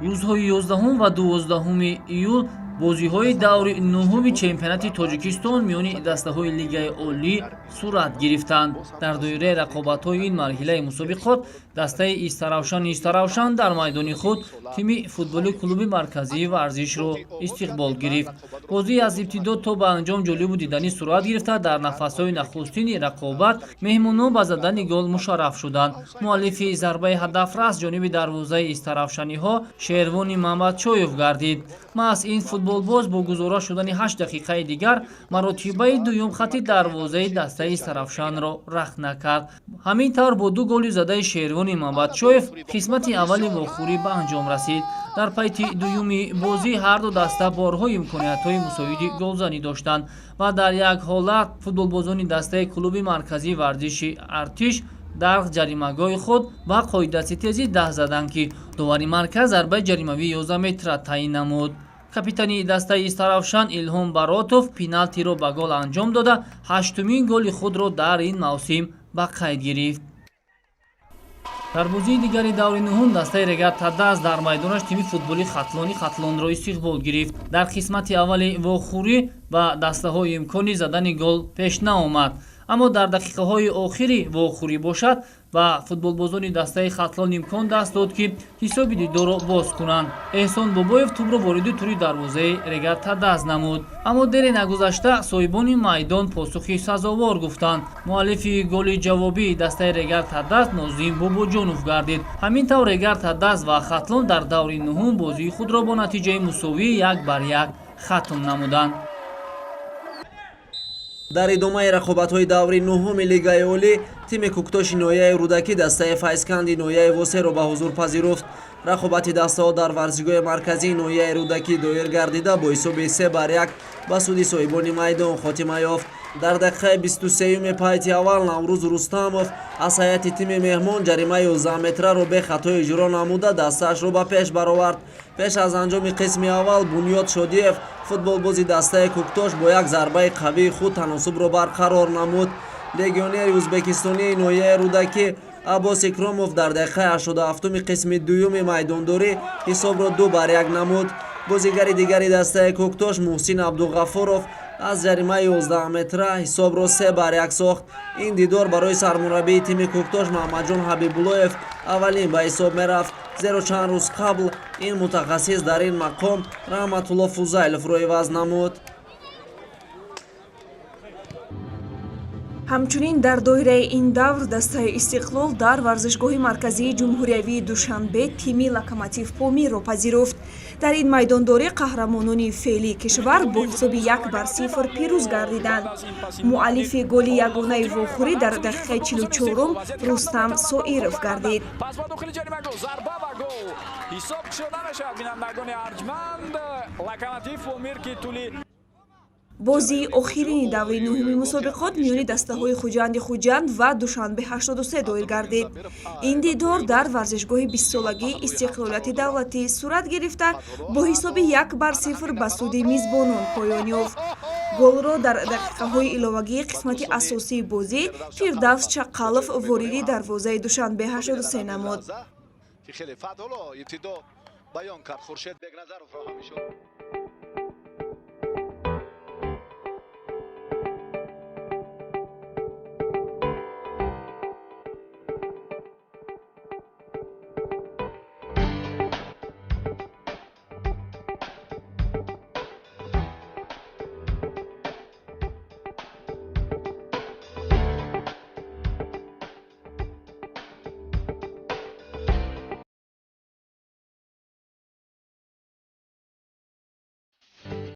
Рӯзҳои 11 ва 12 июл бозиҳои даври нуҳуми чемпионати Тоҷикистон миёни дастаҳои Лигаи Олӣ сурат гирифтанд. Дар доираи рақобатҳои ин марҳилаи мусобиқот дастаи Истаравшани Истаравшан дар майдони худ тими футболи клуби марказии варзишро истиқбол гирифт. Бозӣ аз ибтидо то ба анҷом ҷолибу диданӣ сурат гирифта, дар нафасҳои нахустини рақобат меҳмонон ба задани гол мушарраф шуданд. Муаллифи зарбаи ҳадафрас ҷониби дарвозаи истаравшаниҳо Шервони Мамадшоев гардид. Маҳз ин футболбоз бо гузора шудани 8 дақиқаи дигар маротибаи дуюм хатти дарвозаи дастаи Истаравшанро рахна кард. Ҳамин тавр, бо ду голи задаи Шервони Мамадшоев қисмати аввали вохӯрӣ ба анҷом расид. Дар пайти дуюми бозӣ ҳарду даста борҳо имкониятҳои мусоиди голзанӣ доштанд ва дар як ҳолат футболбозони дастаи клуби марказии варзиши Артиш дар ҷаримагоҳи худ ба қоидаситезӣ даст заданд, ки довари марказ зарбаи ҷаримавии 11 метра таъин намуд. Капитани дастаи Истаравшан Илҳом Баротов пеналтиро ба гол анҷом дода, ҳаштумин голи худро дар ин мавсим ба қайд гирифт. Дар бозии дигари даври нуҳум дастаи Регар ТадАЗ дар майдонаш тими футболи Хатлони Хатлонро истиқбол гирифт. Дар қисмати аввали вохӯрӣ ба дастаҳо имкони задани гол пеш наомад, аммо дар дақиқаҳои охири вохӯрӣ бошад, ба футболбозони дастаи Хатлон имкон даст дод, ки ҳисоби дидорро боз кунанд. Эҳсон Бобоев тӯбро вориди тури дарвозаи Регар ТадАЗ намуд, аммо дере нагузашта соҳибони майдон посухи сазовор гуфтанд. Муаллифи голи ҷавобии дастаи Регар ТадАЗ Нозим Бобоҷонов гардид. Ҳамин тавр, Регар ТадАЗ ва Хатлон дар даври нуҳум бозии худро бо натиҷаи мусовии 1-1 хатм намуданд. Дар идомаи рақобатҳои даври нуҳуми Лигаи Олӣ тими Кӯктоши ноҳияи Рӯдакӣ дастаи Файзканди ноҳияи Восеро ба ҳузур пазируфт. Рақобати дастаҳо дар варзишгоҳи марказии ноҳияи Рӯдакӣ доир гардида, бо ҳисоби 3-1 ба суди соҳибони майдон хотима ёфт. Дар дақиқаи 23-юми пайти аввал Наврӯз Рустамов аз ҳайати тими меҳмон ҷаримаи 11 метраро бехато иҷро намуда, дастаашро ба пеш баровард. Пеш аз анҷоми қисми аввал Бунёд Шодиев, футболбози дастаи Кӯктош, бо як зарбаи қавии худ таносубро барқарор намуд. Легионери ӯзбекистонии ноҳияи Рӯдакӣ Аббос Икромов дар дақиқаи 87-уми қисми дуюми майдондорӣ ҳисобро 2-1 намуд. Бозигари дигари дастаи Кӯктош Муҳсин Абдуғаффоров аз ҷаримаи 11 метра ҳисобро 3-1 сохт. Ин дидор барои сармураббии тими Кӯктош Маҳмадҷон Ҳабибуллоев аввалин ба ҳисоб мерафт, зеро чанд рӯз қабл ин мутахассис дар ин мақом Раҳматулло Фузайловро иваз намуд. Ҳамчунин дар доираи ин давр дастаи Истиқлол дар варзишгоҳи марказии ҷумҳуриявии Душанбе тими Локомотив Помирро пазируфт. Дар ин майдондорӣ қаҳрамонони феълии кишвар бо ҳисоби 1-0 пирӯз гардиданд. Муаллифи голи ягонаи вохӯрӣ дар дақиқаи 44-ум Рустам Соиров гардид. Пас ба дохили ҷаримагоҳ, зарба ва гол! Ҳисоб кушода мешавад, бинандагони арҷманд. Локомотив Помир, ки тӯли Бозии охирини даври нуҳуми мусобиқот миёни дастаҳои Хуҷанди Хуҷанд ва Душанбе 83 доир гардид. Ин дидор дар варзишгоҳи 20-солагии истиқлолияти давлатӣ сурат гирифта, бо ҳисоби 1-0 ба суди мизбонон поён ёфт. Голро дар дақиқаҳои иловагии қисмати асосии бозӣ Фирдавс Чақалов вориди дарвозаи Душанбе 83 намуд. Хеле фат ҳоло ибтидо баён кард, Хуршед Бекназаровро ҳам ишора